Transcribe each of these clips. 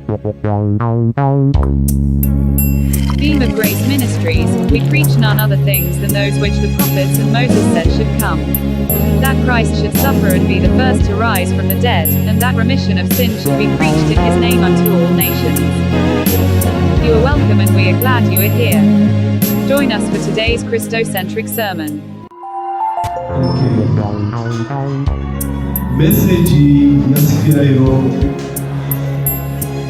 Beam of Grace Ministries, we preach none other things than those which the prophets and Moses said should come. That Christ should suffer and be the first to rise from the dead, and that remission of sin should be preached in his name unto all nations. You are welcome and we are glad you are here. Join us for today's Christocentric sermon. Okay. Message ya siku ya lero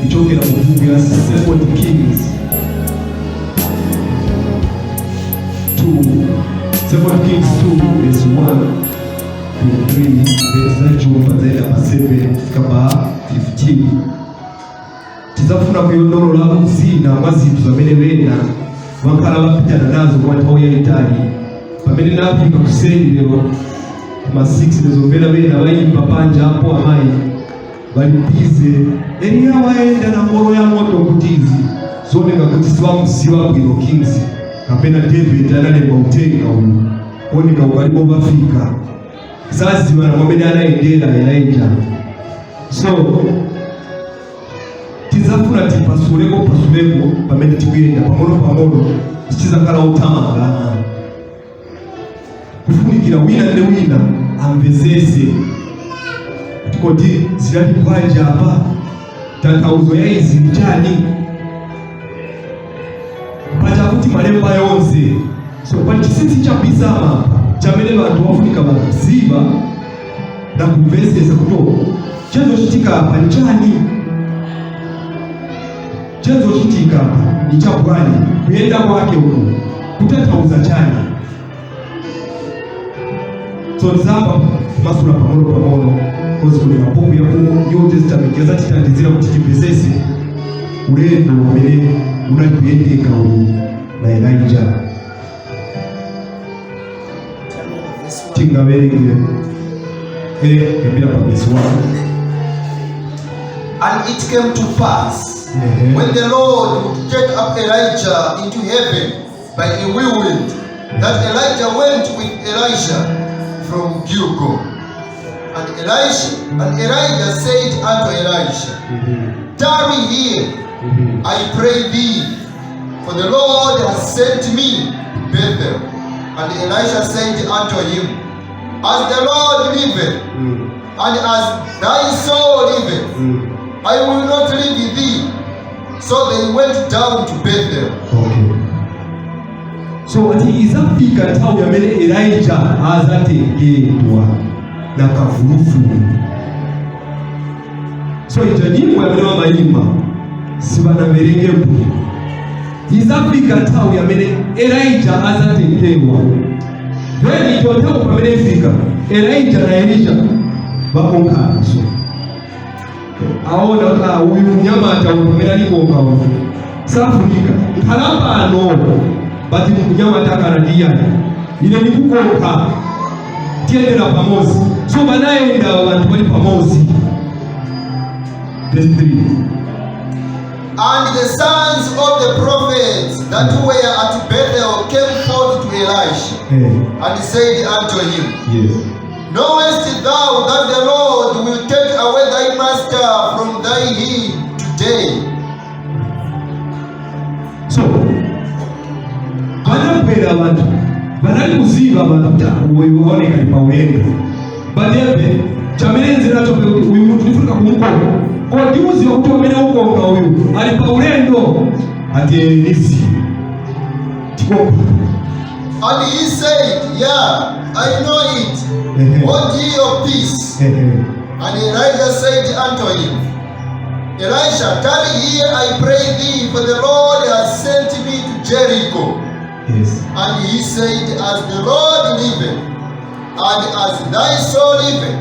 ichokera mu buku ya Second Kings 2, Second Kings 2 verse 1 to 3, verse zachumba zaenda pa 7 kufika pa 15. Tizafuna kuyondolola zina mwa zinthu zamene wena vankhala vapitana nazo kwa nthawi yayitali. Pamene nafika kuseni lero ma 6, ndizomvera wena vayimba panja apo, amayi vali busy, "Eliya waenda na ngolo ya moto," kuti izi zioneka kuti sivamuziva bwino Kings kapena David analemba utenga uyu, kuoneka ukalipo vafika saziva na mwamene anayendera Elijah. So tizafuna tipasuleko pasuleko pamene tikuyenda pang'ono pang'ono, tichizakhala uthamanga, kufunikira wina ndi wina amvesese kuti kodi zilali bwanji apa, tanthauzo ya izi ni chani, pachakuti malemba yonse. So pali chinsinsi chabisama apa chamene vanthu vafunika vaziva na kumvesesa kuti chezochitika apa ni chani, chezochitika apa ni chabwanji, kuyenda kwake uku kutanthauza chani. So tizamba kumasula pang'ono pang'ono, 'cause kuli mabuku ya ku New Testament yazatithandizira kuti timvesese ulendo umene unali kuyendeka uyu na Elijah. Verse 1. Tingawerenge kuyambira pa verse 1. And it came to pass, when the Lord would take up Elijah into heaven by a whirlwind, that Elijah went with Elisha from Gilgal. And Elijah said unto Elisha, "Tarry here, I pray thee, for the Lord has sent me to Bethel." And Elisha said unto him, "As the Lord liveth, and as thy soul liveth, I will not leave thee." So they went down to Bethel. Okay. So ati izafika nthawi amene Elijah azatengedwa na kamvuluvulu. So ija nyimbo amene wamayimba sivanaverenge bwino. Izafika nthawi amene Elijah azatengedwa, then icho nthawi pamene ifika, Elijah na Elisha vakonkhana. So aona kuti ah, uyu mnyamata uyu pamene alikonka uyu safunika nkhala pano, but mnyamata akana ndiyani, ine ndikukonka, tiyendera pamodzi. So vanayenda vanthu vali pamodzi. Verse 3. And the sons of the prophets that were at Bethel came forth to Elisha and said unto him, "Knowest thou that the Lord will take away thy master from thy hand today?" So vanabwera vantu vanali kuziva vantu kuti ah, uyu aoneka ni paulendo, but ebe chamene nzira nacho kuti uyu munthu ndifunika kumukonka, kodi uziva kuti pamene ukonka uyu ali paulendo? Ati nisi tikonka. And he said, "Yeah, I know it. Hold ye your peace." And Elijah said unto him, "Elisha, tarry here, I pray thee, for the Lord has sent me to Jericho." And he said, "As the Lord liveth, and as thy soul liveth,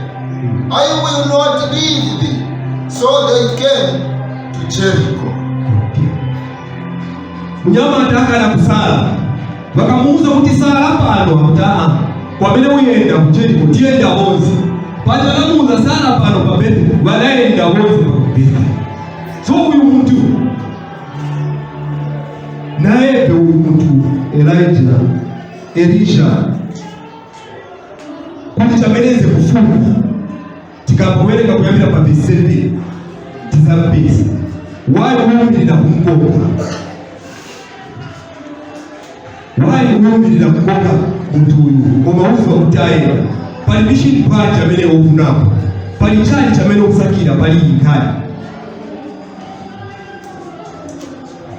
I will not leave thee." So they came to Jericho. Okay. Munyamata akana kusala, vakamuuza kuti sala pano, akuti aa, kwamene uyenda ku Jeriko tiyenda bonse. Paja anamuuza sala pano pamene vanayenda bonse pakupita. So uyu munthu nayepe, uyu munthu Elijah, Elisha, kuti chameneze kufuna, tikakuwerenga kuyambira pa verse 7 tizapeza. Why kuwumirira kumukonka? Why kuwumirira kukonka munthu uyu, koma uziva kuti ayenda pali mission bwanji amene ufunapo, pali chani chamene ukusakira pali iyi nkhani?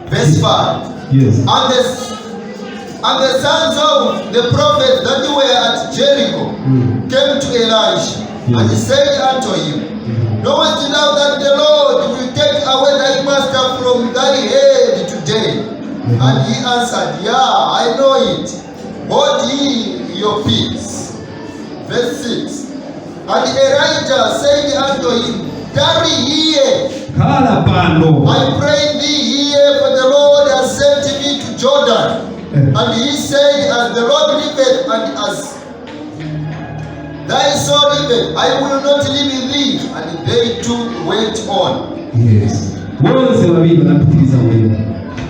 Verse 5. And the sons of the prophets that were at Jericho came to Elisha and said unto him, Knowest thou that the Lord will take away thy master from thy head today? And he answered, Yea, I know it. Hold ye your peace. Verse 6. And Elijah said unto him, Tarry here, Khala pano. I pray thee here, for the Lord has sent me to Jordan. And he said, As the Lord liveth, and as thy soul liveth, I will not leave thee. And they two went on. Yes, bonse babiri banapitiriza bwino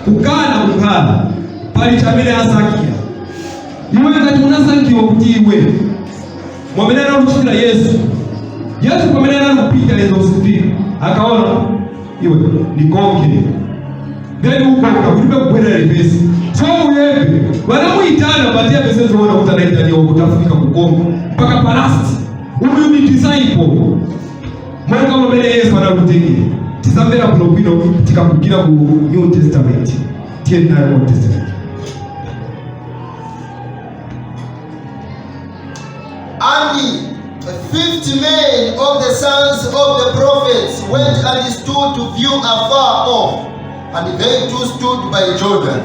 kukana kukhala pali chamene asakira. Iwe ngati unasankhidwa kuti iwe mwamene analuchitira Yesu, Yesu pamene analupita lezo usifika akaona iwe nikonke, then ukonka kulibe kubwerera reverse. So uyembe vanamuyitana patiya pese zoona kuti anaitaniwa kuti afunika kukonka mpaka pa last. Uyu ni disciple monga pamene Yesu analutengera. Tizamvera bwinobwino tikakukira ku New Testament. Tiye nayo Old Testament. And 50 men of the sons of the prophets went and stood to view afar off, and they two stood by Jordan.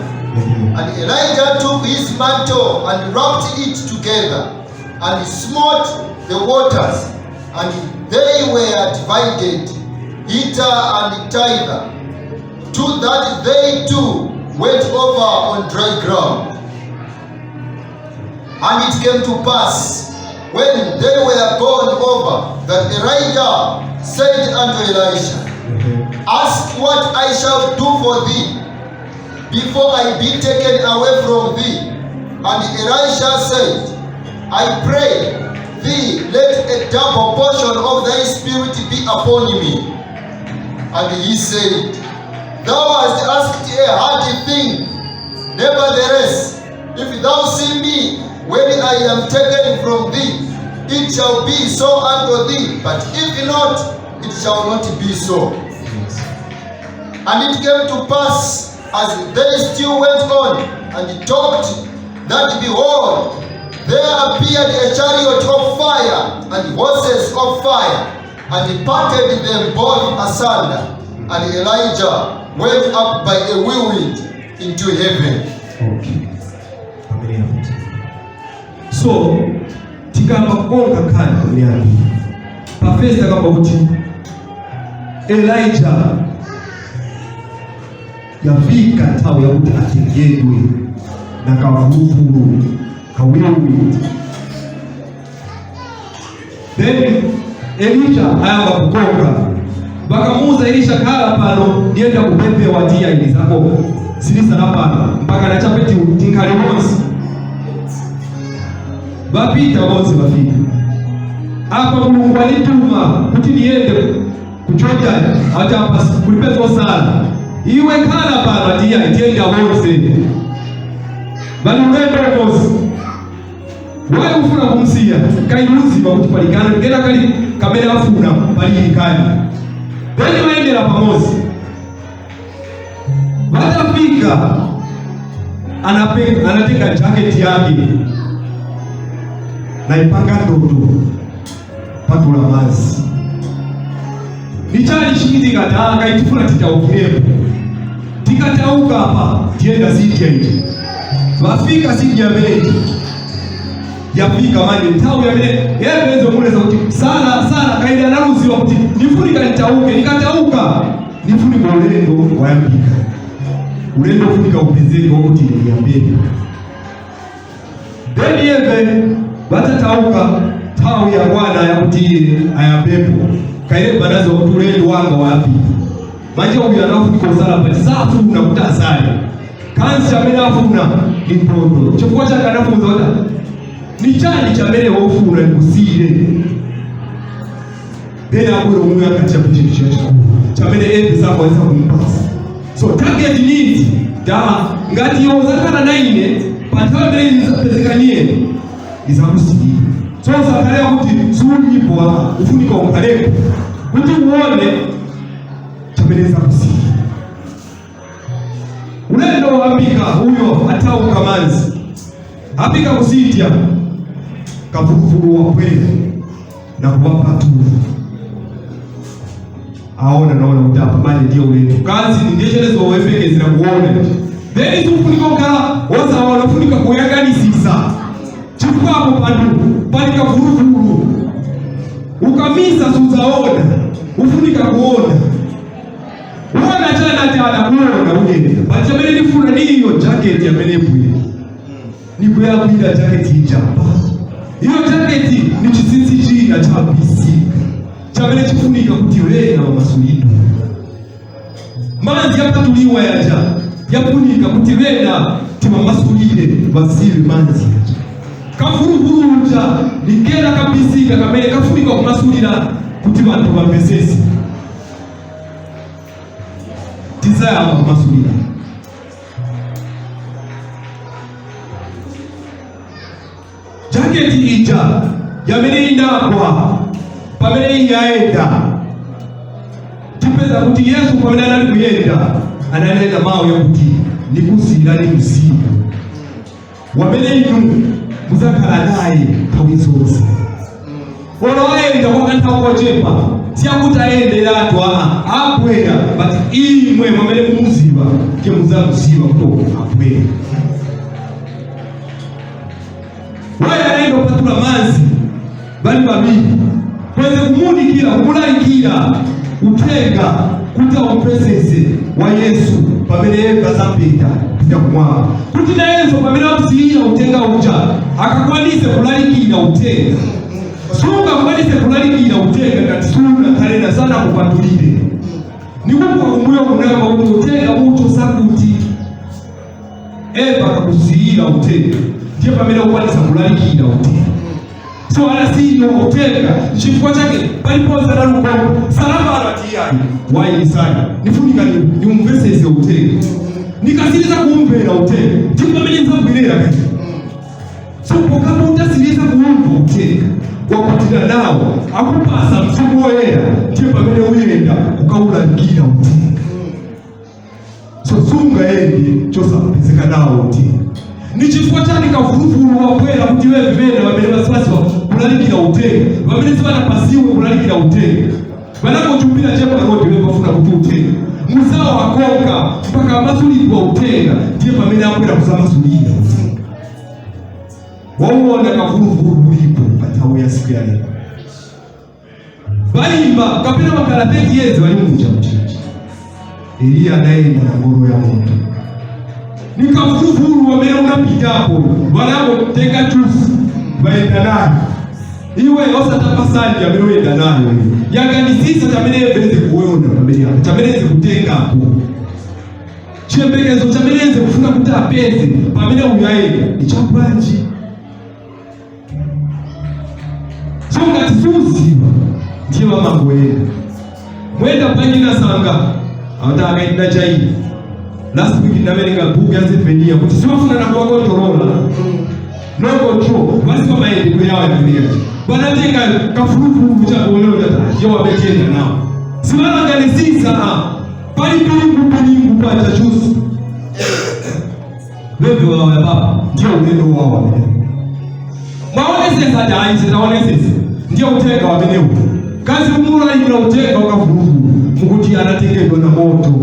And Elijah took his mantle and wrapped it together, and smote the waters, and they were divided, hither and thither, to that they two went over on dry ground. And it came to pass, when they were gone over, that Elijah said unto Elisha, Ask what I shall do for thee before I be taken away from thee. And Elisha said, I pray thee, let a double portion of thy spirit be upon me. And he said, Thou hast asked a hard thing. Nevertheless, if thou see me when I am taken from thee, it shall be so unto thee, but if not, it shall not be so. And it came to pass, as they still went on and talked, that behold, there appeared a chariot of fire and horses of fire, and parted them both asunder. And Elijah went up by a whirlwind into heaven. Okay, pamene yakuti so tikamba kukonka nkhani pamene yambiri pa first, akamba kuti Elijah yafika nthawi yakuti atengedwe na kamvuluvulu ka whirlwind. Then Elisha ayamba kukonka. Bakamuuza Elisha, khala pano, ndiyenda kupepewa tiya ili zako silisana pano mpaka nachapeti tinkhale bonse. Bapita bonse, bafika apa. Mulungu alituma kuti niyende ku Jordan, ati apa kulibe zosala, iwe khala pano. Atiya tiyenda bonse, bali ulendo bonse. Wayi ufuna kumsiya? Kailuziva kuti palikana ngena kali kamene afuna pali ikani. Then bayendera pamodzi. Batafika anatenga jaketi yake naipanga ndodo patula mazi. Nichali chikitika tanga itifuna titaukirepo, tikatauka apa tiyenda zidya iji. Vafika zidya meji yafika manje nthawi yamene yepenzo muleza kuti sala sala kaili analuziwa kuti nifunika nitauke, nikatauka nifunika ulendo wayambika, ulendo ufunika upezeke wakuti niyambeni. Then yeve batatauka, nthawi yakwana yakuti iye ayambepo. Kaile banazo kuti ulendo wanga wayambika manje. Uyu anafunika usala pati safuna kuti asale kansi, amene afuna ni mtondo. Chifukwa chake anafunza kuti ni chani chamene wofuna nikusiyire? Then abwera omwe akati chapo chintu chachikulu. Chamene eve sakwanisa kumpasa. So target needs da ngati iwo zakhala na ine pa nthawi imene izapezekaniye, izakusilira. So usakhale kuti sulipo, ufunika ukhalepo kuti uone chamene izakusilira. Ulendo wapika, uyo atauka manzi, apika kusitya, kavuluvulu wabwera na kuwapatula. Aona, naona kuti apa manje ndiye ulendo kazi, ndiye chelezo wembekezera kuona. Then sikufunika kukhala wosaona, ufunika kuyanganisisa, chifukwa apo pantu pali kavuluvulu. Ukamisa suzaona, ufunika kuona. Uona chana ati adakuona uyenda, but chamene ndifuna niyo jacket amene ibwera, nibwera kwira jacket ijapa. Iyo jacket ni chinsinsi china chabisika chamene chifunika kuti wena wamasulidwe. Manzi yapatuliwa yaja yafunika kuti wena timamasulire vasiwe manzi yaja. Kavuluvuluja nikena kabisika kamene kafunika kumasulira kuti vantu vamvesese. Tizayamba kumasulira. Jaketi ija yamene inagwa pamene iyayenda, tipeza kuti Yesu pamene anali kuyenda ananena mawu yakuti, "Nikusiyirani mzimu wamene inu muzakhala naye nthawi zonse." Olo ayenda kwa kanthawi kochepa, siyakuti ayenderatu, aa, abwera, but imwe mwamene mumuziva ndiye muzamuziva kuti abwera. Waye anaenda kupatula manzi bali babiri kweze kumunikira, kumulalikira utenga kuti aupesese wa Yesu pamene yeye azapita kupita kumwamba, kuti nayenso pamene amusiyira utenga uja akakwanise kulalikira utenga. Sungakwanise kulalikira utenga ngati sunakhalena sana kupatulire. Nikupa kumbuyo kunamba kuti utenga ucho sakuti eva akakusiyira utenga, ndiye pamene ukwanisa kulalikira utenga. So anasiyira utenga, chifukwa chake paliponse analukongo salambala tiyayi wayilisani, nifunika niumvesese utenga. Nikasiriza kumvera utenga, ndipo pamene nzabwerera kati. So pokapo utasiriza kuumva utenga, wakutira nawo, akupasa Mzimu Woyera, ndiye pamene uyenda kukaulalikira utenga. So sungaende chosapezeka nawo utenga. Ni chifukwa chani kavuluvulu wabwera? Kuti wewe vene vamene vasipasiwa kulalikira utenga, vamene sivanapasiwe kulalikira utenga, vanakochumbira cheparodi, wewe vafuna kuti utenga muzawo wakonka mpaka amasulidwa utenga, ndiye pamene abwera kuzamasulira utenga. Wauona kavuluvulu ulipo pa nthawi ya siku ya lero? Valimba kapena makala 30 years vali muja mchichi. Eliya anaenda na ngoro ya moto, ni kavuluvulu wamene unapitapo, vanangotenga chusi vaenda nayo. Iwe osatapasani amene uyenda nayo, yanganisisa chamene yeveze kuona pamene apo, chamene eze kutengapo, chiyembekezo chamene eze kufuna kuti apeze pamene uyayenda ni chabwanji. So ngati suziva, ndiye vamangoenda mwenda panyina sanga akuti akaenda chaini. Last week ndaverenga bhuku ya Zefaniya kuti sivafuna na kuwakontrola, no control, vasipa maendeko yawo yakuneyachi. Vanatenga kafurufuru chakuonera kuti ndiye wabetenda nawo, sivaranganisisa pali pilingu pilingu pacha chusi veve wawo ya baba, ndiye ulendo wawo wamene mwaonesesa ati ayi, sitaonesesa, ndiye utenga wamenewo. Kazi kumulalikira utenga wakavuluvulu mukuti anatengedwa na moto.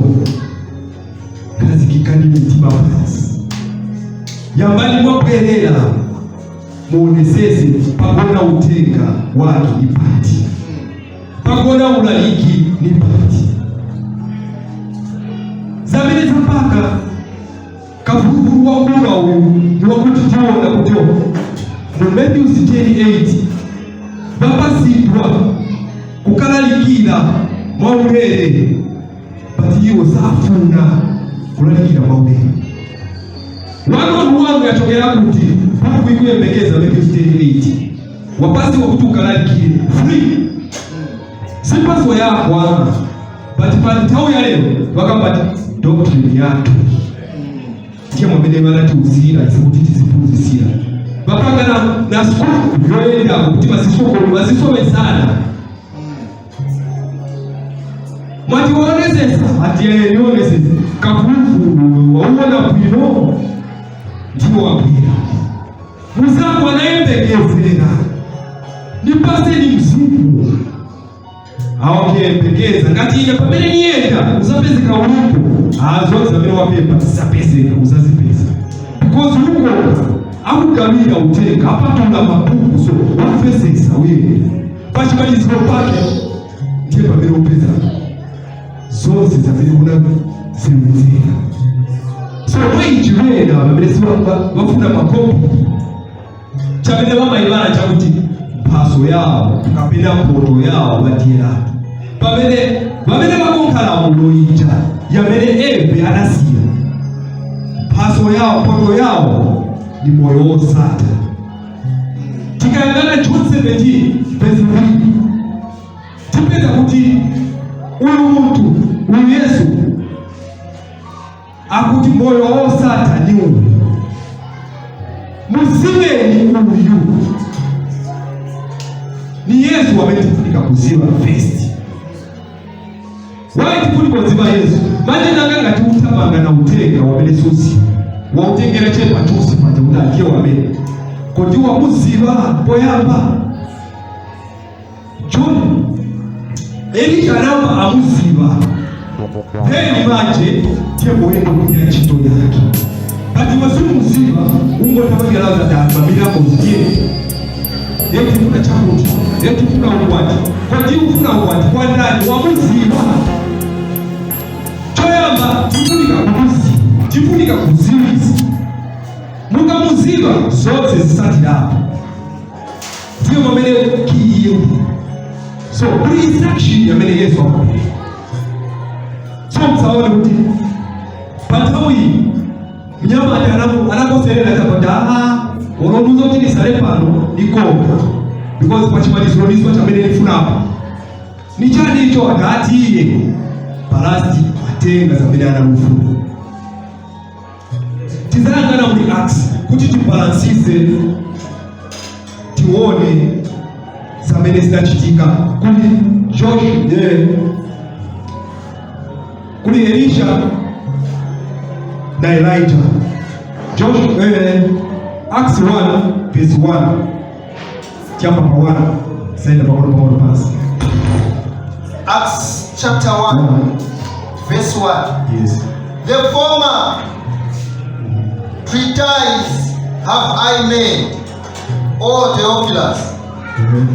Kazikikani mitima pansi, yambani mwabwerera, muonesese pakuona utenga wake ni pati, pakuona ulaliki ni pati, zamene zapaka kavuluvulu wakula uyu ni wakuti tiona kuti mu Matthew 10:8 vapasidwa kukalalikira mwaulere, but iwo safuna kulalikira mwaulere. Wanu wangu yachokera kuti buku ikuyembekeza Matthew 10:8 wapasiwa kuti ukalalikire free, si paso yako ana. But pa nthawi ya lero vakambati doctrine yathu ndiye mwamene vanatiuzira ise kuti tiziphunzisira, vapanga na skulu yoyendako kuti vazisokolo vazisomesana. Mwatiwonesesa atiyeyionesesa kafukufuku wauona bwino, ndiwo wabwera muzangu anayembekezera nipaseni mzimu awakuyembekeza ngati ine pamene niyenda uzapezeka ulipo, azonse amene wapemba zisapezeka uzazipeza because uko akugawira utenga apatula mabuku, so wamvesesa uyenda pachimaliziro pake ndiye pamene upeza zonse zamene unasewenzera. So mwayichivera pamene bafuna makopi chamene vamayivana chakuti mphaso yawo kapena mphotho yawo vadiyeratu pamene vamene vakonkha lamulo ija yamene eve anasiya, mphaso yawo, mphotho yawo ni moyo wosatha. Tikayang'ana John 17 verse 3, tipeza kuti uyu munthu uyu Yesu akuti moyo wosatha ni uyu, muziveni uyu. Ni Yesu amene tifunika kuziva first. Why tifunika kuziva Yesu? Manje nanga ngati uthamanga na utenga wamene suziva, wautengera chepachusi paja kuti adiye wamene kodi wamuziva poyamba? John Elisha anamba amuziva, then manje ndiye poyenda kuita ntchito yake. But wasimuziva, ungothamangiraza damba miracles, ndiye yetifuna chakuti yetifuna ukwati, kodi ufuna ukwati kwa ndani? Wamuziva? Choyamba tifunika kumuziva, tifunika kuziwisa. Mukamuziva zonse zisatirapo, ndiyo pamene kiyo. So kuli instruction yamene Yesu amapereka. So msaone kuti pa nthawi iyi mnyamata anakoserera chapati, aa ulomuza kuti nisale pano nikonka because pachimaliziro ndizwa chamene nifunapo ni chani icho. Adati iye pa last atenga zamene analufuna. Tizayang'ana muli Acts kuti tibalansize, tione zamene zinachitika kuli Josh, kuli Elisha na Elijah. Josh, Acts 1 verse 1, chapter pa 1, saenda pamono pamono pasi. Acts chapter 1, verse 1. Yes. The former treatise have I made, O Theophilus,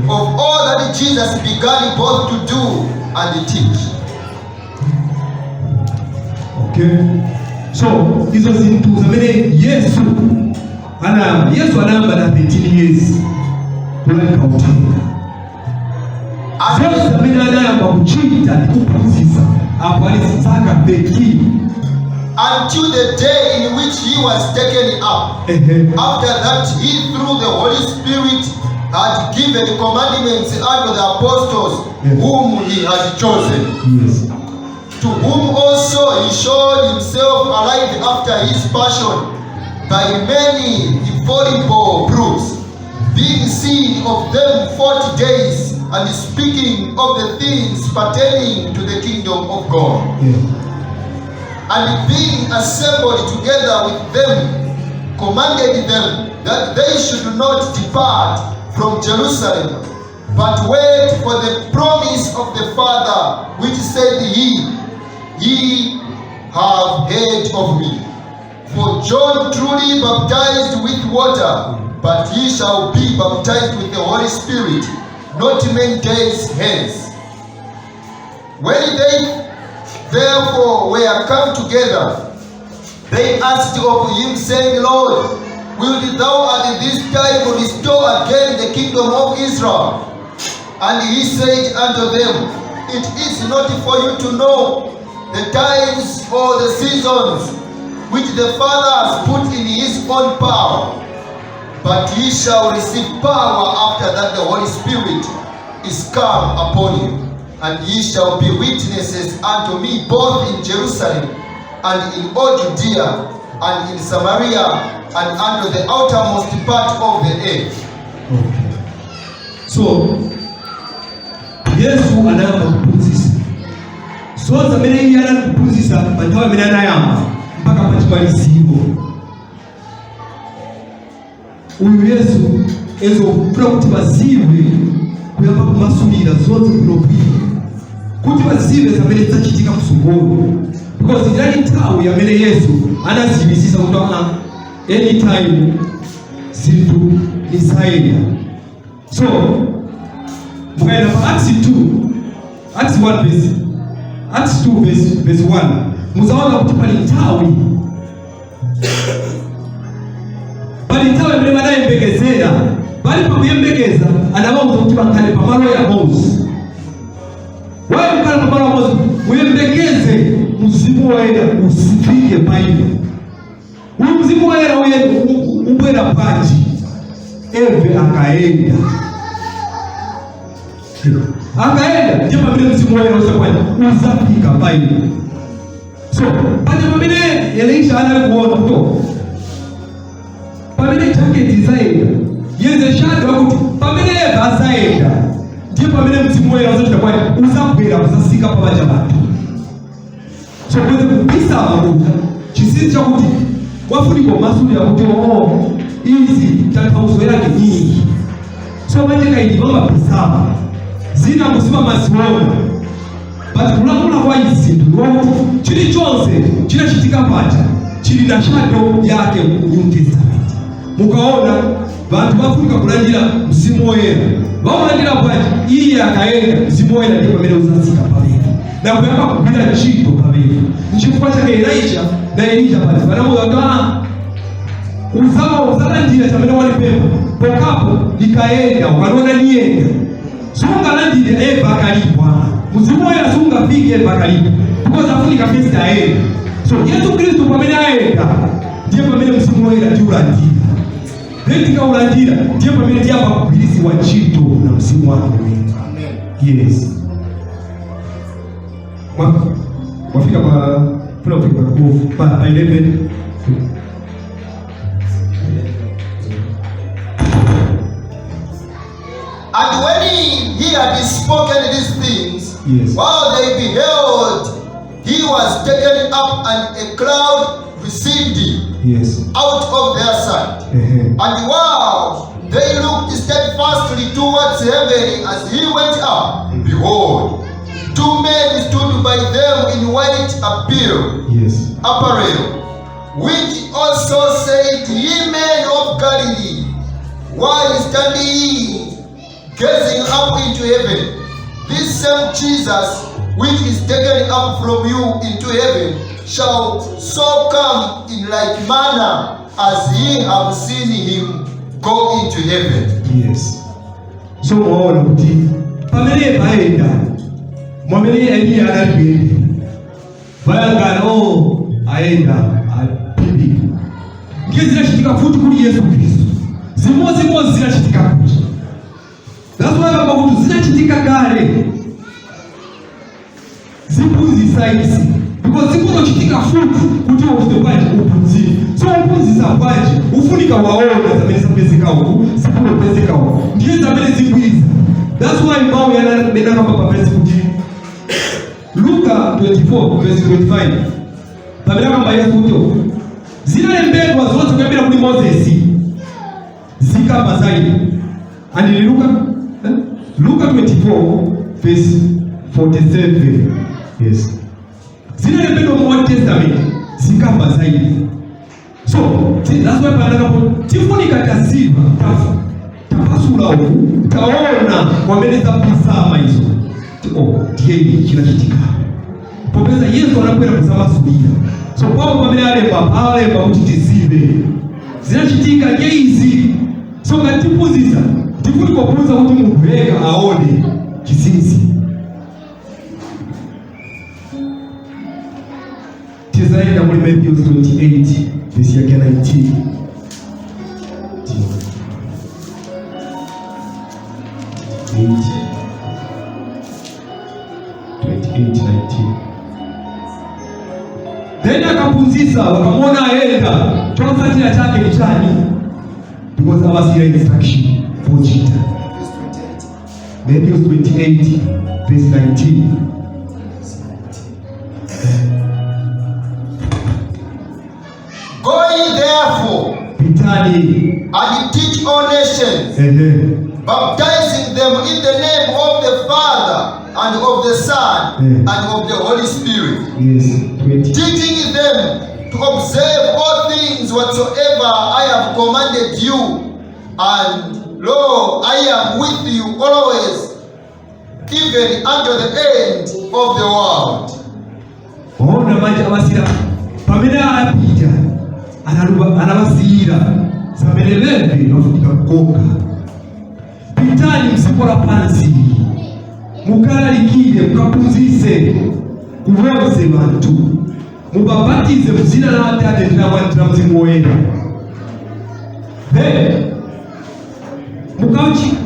of all that Jesus began both to do and teach. Okay, so izo zinthu zamene Yesu anayamba. Yesu anayamba na 13 years kulalika uthenga. Zonse zamene anayamba kuchita ndi kuphunzitsa apo ali zaka 13. Until the day in which he was taken up. After that, he through the Holy Spirit had given commandments unto the apostles whom he had chosen. To whom also he showed himself alive after his passion by many infallible proofs, being seen of them 40 days and speaking of the things pertaining to the kingdom of God. And being assembled together with them, commanded them that they should not depart from Jerusalem, but wait for the promise of the Father, which said he, "Ye have heard of me. For John truly baptized with water, but ye shall be baptized with the Holy Spirit not many days hence." When they therefore were come together, they asked of him, saying, "Lord, wilt thou at this time restore again the kingdom of Israel?" And he said unto them, "It is not for you to know the times or the seasons which the Father has put in his own power, but ye shall receive power after that the Holy Spirit is come upon you." And ye shall be witnesses unto me both in Jerusalem and in all Judea and in Samaria and unto the outermost part of the earth. Okay. So Yesu anayamba kuphunzitsa zonse amene iye anali kuphunzitsa pa nthawi imene anayamba mpaka pa chimaliziro. Uyu Yesu ezofuna kuti baziwe kuyamba kumasulira zonse bwinobwino kuti baziwe zamene zachitika kusogolo, because inali nthawi amene Yesu anaziwisisa kuti anytime zinthu nizayenda. So mukaenda pa Acts 2, Acts 1 verse, Acts 2 verse 1, muzaona kuti pali nthawi imene banayembekezera. Pali pakuyembekeza, anawauza kuti bakhale pamalo ya Mose. Waye kukhala pamalo ya Mose? Muyembekeze Mzimu Woyera usifike pa inu. Uyu Mzimu Woyera ubwera panji? Eve akaenda, akaenda ndiye pamene Mzimu Woyera usakwanja uzafika pa inu. So paja pamene Elisha anali kuona kuti pamene jacket izayenda, yeze shadow akuti pamene Eva azayenda, ndiye pamene Mzimu Woyera uzachita kwani? Uzabwera kuzasika pabanja panthu. So kweze kubisa makuta chinsinsi chakuti wafunika umasulira kuti oo izi tanthauzo yake iyi. So manje kaidi vamabisama zina kusima maziona, but kulamula kwa izi zinthu wakuti chilichonse chinachitika paja chili na shadow yake mu New Testament. Mukaona vanthu vafunika kulandira Mzimu Woyera, vaulandira bwanji? Iye akaenda, Mzimu Woyera ndiye pamene uzasika pamene na kuyamba kugwira ntchito pamene. Nchifukwa chake Elisha na Elija paja vanamuwuza kuti uzawa uzalandira chamene walipempha pokapo likaenda ukaliona niyenda. Sungalandire eva akalipo. Mzimu Woyera sungafike eva akalipo, because afunika first aenda. So Yesu Kristu pamene aenda, ndiye pamene Mzimu Woyera tiulandira. Then tikaulandira, ndiye pamene tiyamba kugwirisiwa ntchito na Mzimu wake Woyera. Amen. Yes. Wafika pa funa kufika pa 12, pa 11. And when he had spoken these things, while they beheld, he was taken up, and a cloud received him out of their sight. And while they looked steadfastly towards heaven as he went up, behold, two men stood by them in white apparel, apparel, which also said, "Ye men of Galilee, why stand ye gazing up into heaven? This same Jesus, which is taken up from you into heaven, shall so come in like manner as ye have seen him go into heaven." Yes. So mwaona kuti pamene paenda mwamene Eliya anali kuyenda, vayangana o aenda apindika. Ndiye zinachitika futi kuli Yesu Khristu, zimozimozi zinachitika kuti. That's why kamba kuti zinachitika kale ziphunzisa izi, because zikuzochitika futi kuti uchite bwanji? Uphunzire. So uphunzisa bwanji? Ufunika waona zamene zapezeka uku, zikunopezeka uku, ndiye zamene zikwiza. That's why mawu yanakamba pamene kuti Luka 24 verse 25, pamene akamba Yesu kuti zinalembedwa zonse kuyambira kuli Mozesi zikamba zaidi. And in Luka, eh? Luka 24 verse 47, yes, zinalembedwa mu Old Testament zikamba zaidi. So that's why panakapo tifunika taziva tapasula uku, taona kwamene zapisama izo. Oh, ndiye chinachitika popeza Yesu anakwera kuzamasulira. So Paulo pamene alemba, alemba kuti tizive zinachitika ndiye izi. So ngati tiphunzitsa, tifunika kuphunzitsa kuti munthu yekha aone chinsinsi. Tizaenda kuli Matthew 28 verse yake 19. 8. Then akaphunzitsa, wakamwona ayenda, chotsatira chake ni chani? Because awasiyira instruction pochita. Verse 28. Matthew 28 verse 19. Go ye therefore Pitani. and teach all nations, Ehe. Baptizing them in the name of the Father and of the Son and of the Holy Spirit, Yes, 20. Teaching them to observe all things whatsoever I have commanded you. And lo, I am with you always, even unto the end of the world. Ona manje abasira pamene anapita anabasiyira zamene bembe bafunika kukonka. Pitani mdziko lapansi, mukalalikire, mukaphunzitse kubonse bantu, mubabatize mzina la Atate ndi la Mwana ndi la Mzimu Woyera. Then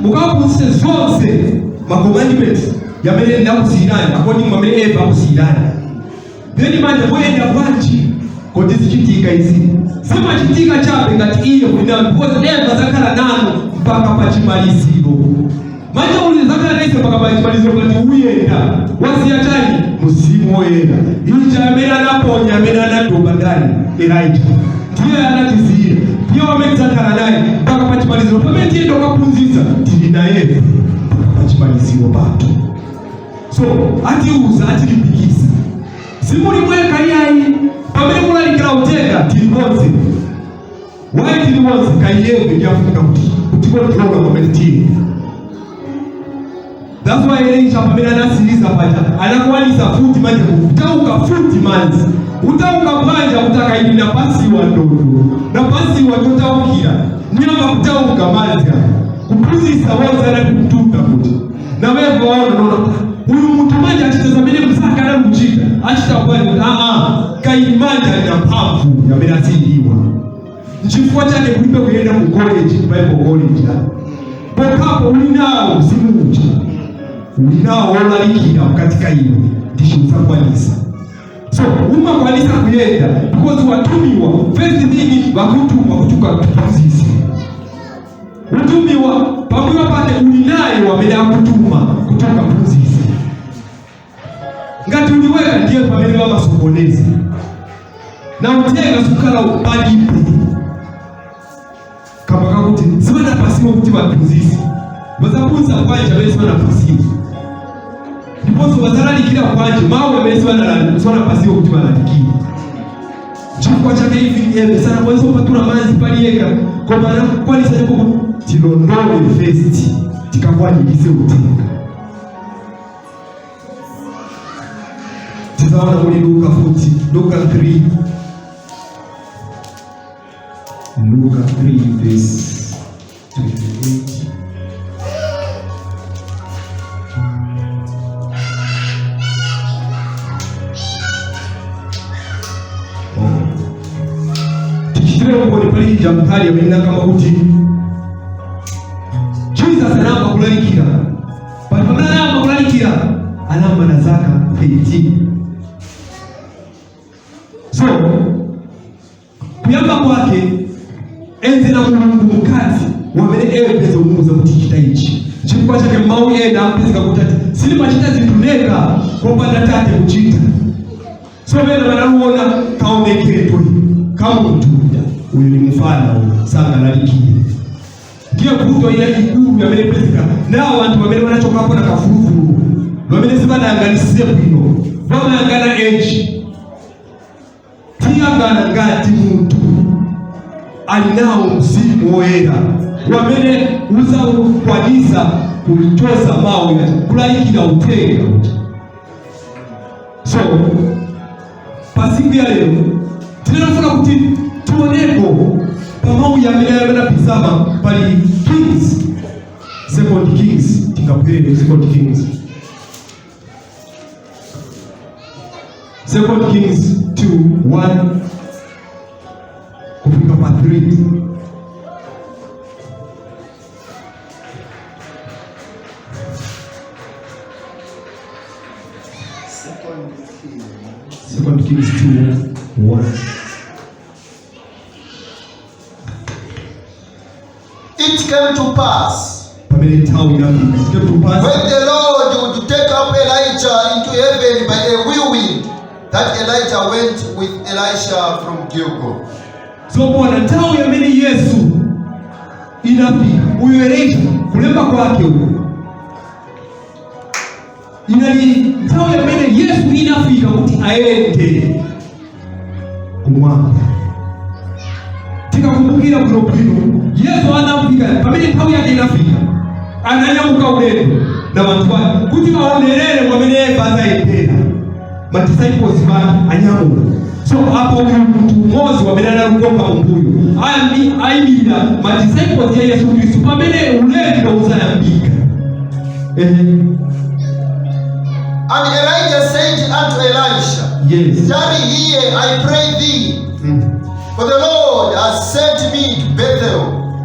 mukaphunzitse zonse ma commandments yamene ndakusiyirani, according mwamene Eva akusiyirani. Then manje muyenda bwanji kodi zichitika izi? Zimachitika chabe ngati iye kulina, because Eva zakhala nanu mpaka pachimaliziro. Manje uli zakhala naise mpaka pachimaliziro ngati uyenda wasiya chani? Mzimu Woyera. Ija amene anaponya, amene anatopa ndani? Elijah. Ndiye anatizira, ndiye wamene zakhala naye mpaka pachimaliziro. Pamene tiyenda kukaphunzitsa, tili naye mpaka pachimaliziro pathu. So atiuza, atilimbikisa, simuli mweka iyayi. Pamene mulalikira utenga, tili bonse. Why tili bonse? Kaiyebe ndiyafunika kuti kutikontrola pamene tiyenda. That's why Elisha pamene anasiriza paja anakwanisa futi manje kutauka futi manzi utauka bwanja kuti akaidi napasiwa ndodo, napasiwa chotaukira, niyamba kutauka manzi aya kuphunzitsa wonse anati kutunda kuti nawepo waona nona uyu munthu manje achita zamene mzake anali kuchita, achita bwanji kuti aa kaidi manje alina mphamvu yamene asiyiliwa. Nchifukwa chake kulibe kuyenda ku college, Bible college, pokapo uli nawo mzimu uja, uli nawo wolalikira mkatika iwe, ndicho udzakwanisa. So umakwanisa kuyenda because watumiwa. First thing, wakutuma kuti ukaphunzitse, utumiwa. Pambuyo pake uli naye wamene akutuma kuti ukaphunzitse. Ngati uliweka, ndiye pamene vamasokoneza na utenga sukhala palibe kamba kakuti sivanapasiwa kuti vaphunzitse. Vazaphunzitsa bwanji amene sivanapasiwa? Ndiponso vazalalikira bwanji mawu amene sivanapasiwa kuti valalikire? Chifukwa chake ivi eve sanakwanisa kupatula manzi paliyeka, koma anakwanisa chako tilondole first, tikakwanirise utenga. Tizaona muli Luka futi, Luka 3, Luka 3 verse 28. Oh. Tichitire umboni palija mkhali amene nakamba kuti Jesus anayamba kulalikira, but pamene anayamba kulalikira anayamba na zaka 13. So kuyamba kwake enze na Mulungu mukati wamene epeza umuuza kuti chita ichi. Chifukwa chake mawu ena ampezeka kuti ati silimachita zinthu neka kopanda tate kuchita. So pena banaluona kaonekedwe kamunthu uyu ni mfana, uyu sangalalikire. Ndiye vuto ila ikulu yamene pezeka nawo anthu pamene banachokapo na kafulufulu, pamene sibanayang'anisise bwino, bamayang'ana age. Tiyang'ana ngati munthu ali nawo mzimu woyera wamene uzakwanisa kuchosa mawu kulalikira uthenga uja. So pasiku ya lero tinafuna kuti tioneko pamawu yamene anapisama pali Kings, Second Kings. Tingabwere Second Kings, Second Kings 2 1 kufika pa 3. Second Kings. Second Kings 2 1. It came to pass Pamene nthawi inafika, it came to pass when the Lord would take up Elijah into heaven by a whirlwind, that Elijah went with Elisha from Gilgal. So kuona nthawi yamene Yesu inafika, uyu Elisha kulemba kwake uku inali nthawi yamene Yesu inafika kuti aende kumwamba. Tikakumbukira bwinobwino, Yesu anafika pamene nthawi yake inafika, ananyamuka ulendo na bantu bake kuti baonerere mwamene Eva azayendera. Ma disciples bake anyamuka. So apo uyu muntu mmozi wamene analukonka mumbuyo ayimirira ma disciples ya Yesu Kristu pamene ulendo uzayambika. And Elijah said unto Elisha, Tarry here, I pray thee, for the Lord has sent me to Bethel.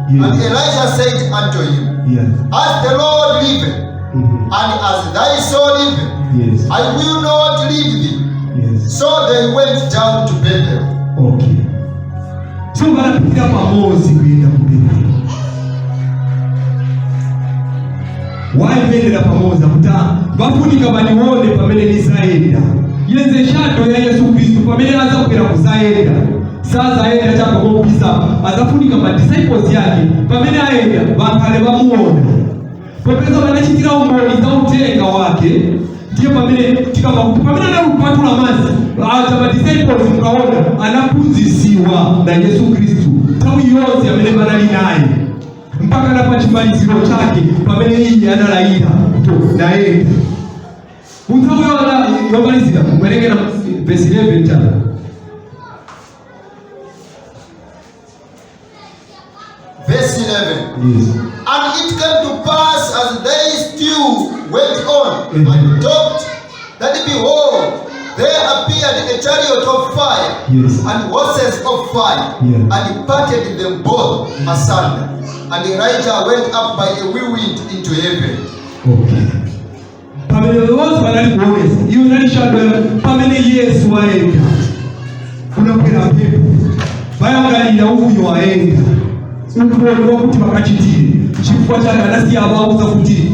And Elisha said unto him, As the Lord liveth, and as thy soul liveth, I will not leave thee. So they went down to Bethel. Okay. So vanapitira pamozi kuyenda ku Bethel. Wayendera pamozi akuti vafunika vanione pamene nizayenda. Yenze shadow ya Yesu Kristu pamene azakwera kuzayenda. Sazayenda chapakopisa azafunika ma disciples yake pamene ayenda vakhale vamuona. Popeza vanachitira umboni za utenga wake, ndiye pamene tikamba kuti pamene analupatula madzi aja ma disciples mukaona anaphunzisiwa na Yesu Kristu nthawi yonse amene panali naye mpaka na pachimaliziro chake pamene iye analayira kuti nayenda. Munthawi yomalizira muwerengera verse 11 cha Verse 11. And it came to pass as they still went on and talked, that behold, there appeared a chariot of fire and horses of fire, and parted them both asunder. And Elijah went up by a whirlwind into heaven. Okay. Pamene wonse banali kuonesa iyo inali shadow pamene Yesu aenda kunakwera mphepo bayangalira uyo aenda umboni wakuti bakachitire chifukwa chake anasiya abawuza kuti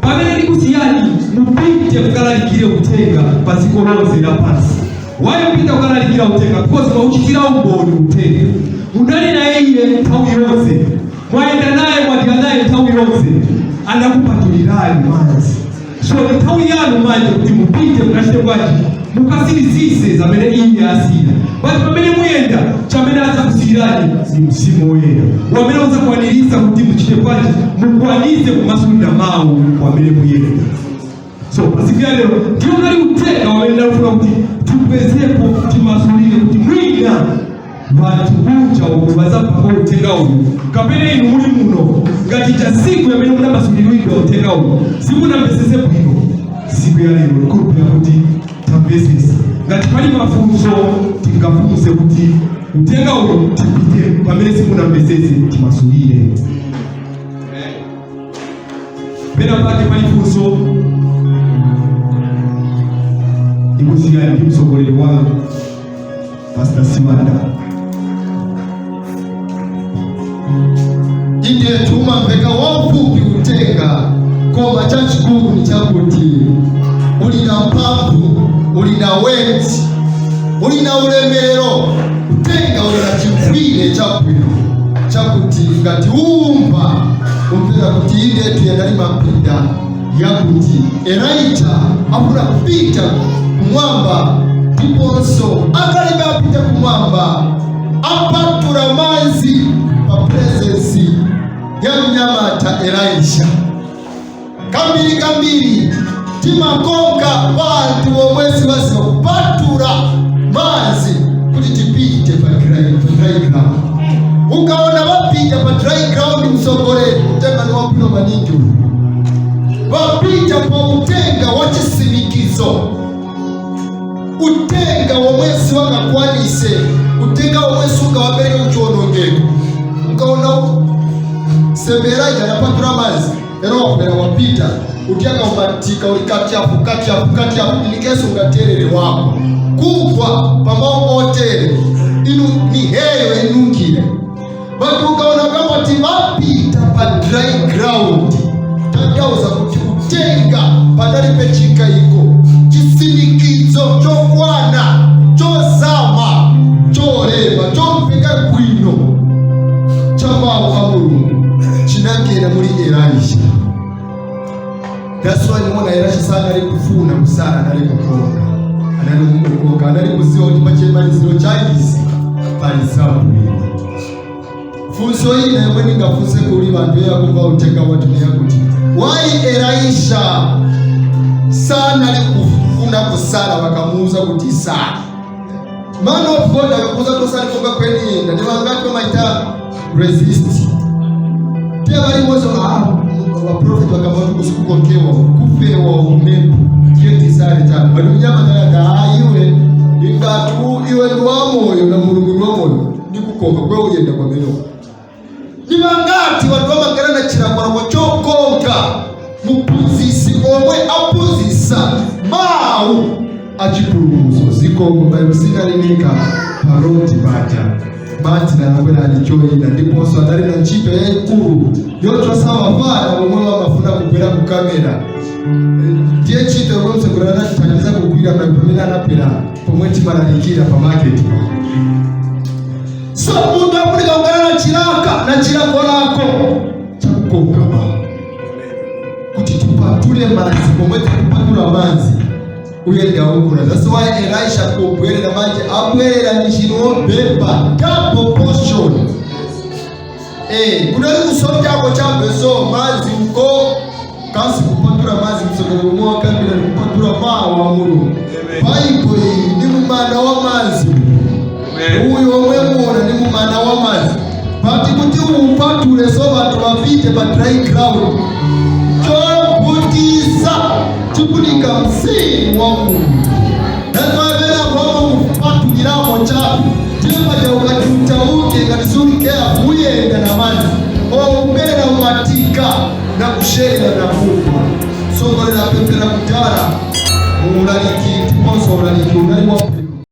pamene ndikusiyani mupite mukalalikire utenga pa dziko lonse lapansi. Wayopita kukalalikira utenga because mwauchitira umboni utenga munali naye iye nthawi yonse, mwayenda naye, mwadya naye nthawi yonse, anakupatulirani madzi. So ni nthawi yanu manje kuti mupite mukachite bwanji, mukasirizise zamene iye asiya. But pamene muyenda chamene azakusiyirani ni Mzimu Woyera wamene uzakwanirisa kuti muchite bwanji, mukwanise kumasulira mawu wamene muyenda. So pasiku ya lero ndiyo nali utenga wamene ndalufuna kuti tipwezepo timasulire kuti mwina vantu kunja uku vazapako utenga uyu kapene inu muli muno ngati cha siku yamene munamasuliridwa utenga uyu simunamvesese bwino. Siku ya lero ndikhulupirira kuti tamvesesa. Ngati pali mafunso tingafunse kuti utenga uyu tipite pamene simunamvesese timasulire. Pena pake pali funso ikusiyana ndi mtsogoleri wanu Pastor Siwanda. Inde tumamveka waufupi utenga koma chachikulu ni chakuti uli na mphamvu, uli na weti, uli na ulemerero. Utenga uli na chimfwire chabwino chakuti ngati umva umvera kuti inde tuyandali mapinda yakuti Elijah afuna kupita kumwamba ndiponso akalibe apita kumwamba apatura manzi pa presence ya mnyamata Elisha. Kambiri kambiri timakonka bantu bomwezi basi kupatura manzi kuti tipite pa dry ground. Ukaona bapita pa dry ground msogoleni utenga ni wabwino maningi uyu. Bapita pa utenga wa chisimikizo, utenga womwezi wakakwanise, utenga womwezi ungawapereke kuchionongeko. Ukaona sembera ija napatura manzi ero wakubera wapita utianga umatika uli kati apo kati apo kati apo ilikesi ungaterere wako Kugwa pamawu otere inu ni heyo inungire, but ukaona kama ti vapita pa dry ground, tanthauza kuti kutenga panali pechikayiko, chisindikizo chokwana, chozama, cholema, chomveka bwino cha mawu a Mulungu chinakera muli Elisha. That's why nimuona Elisha sana ali kufuna kusala, anali kukonga, anali kukonga, anali kuziwa kuti pachimaliziro cha izi pali zabwino. Funso ina yomwe ndingafunse kuli vanthu yakumva uthenga wathu ni yakuti, why Elisha sanali kufuna kusala vakamuuza kuti sala? Man of God akakuuza tosali konga kweniyenda, ndi vangati vamaita resist? Pia valimozo vaprofeti vakamati kusikukonkewa kufewa umempu tiye tisale chanu, but unyama nalati, "Ah, iwe ingati iwe ndi wamoyo na Mulungu ndi wamoyo, ndikukonka kwe uyenda kwameneko." Ni vangati vantu vamakana na chilakolako chokonka muphunzisi omwe aphunzisa mawu achipulumutso? Zikomo. Bayo sinalinika paroti paja Martin anakwera alichoyina, ndiponso adali na ntchito yayikulu yochosa vafana pomwe vamafuna kugwera ku kamera. Ndiye ntchito yomwe mtsogoleri anatithandiza kugwira pamene anapera pomwe timalalikira pa market. So munthu afunika kukhala na chilaka na chilakolako chakukonka mawu kuti tipatule madzi. Pomwe tikupatula madzi, uyenda ukula. That's why Elisha pobwerera manje abwerera ndi chinobhebha double portion. Kunali kusotako chabe, so madzi uko kasi kupatula madzi, msogolero umwe wakambira ni kupatula mawu wa Mulungu. Baibo iyi ni mumana wa madzi uyu omwe muona ni mumana wa madzi, but kuti upatule so vantu vapite pa dry ground, chobutisa chikunika mzimu wa Mulungu. Nazoavera kwama mupatuliramo chabe timaja ukati utauke, ngati suli careful, uyenda na madzi oumerera umatika na kusherera na kufa. Sogolera pempera kutara uulaliki, ndiponso ulaliki unali wabwino.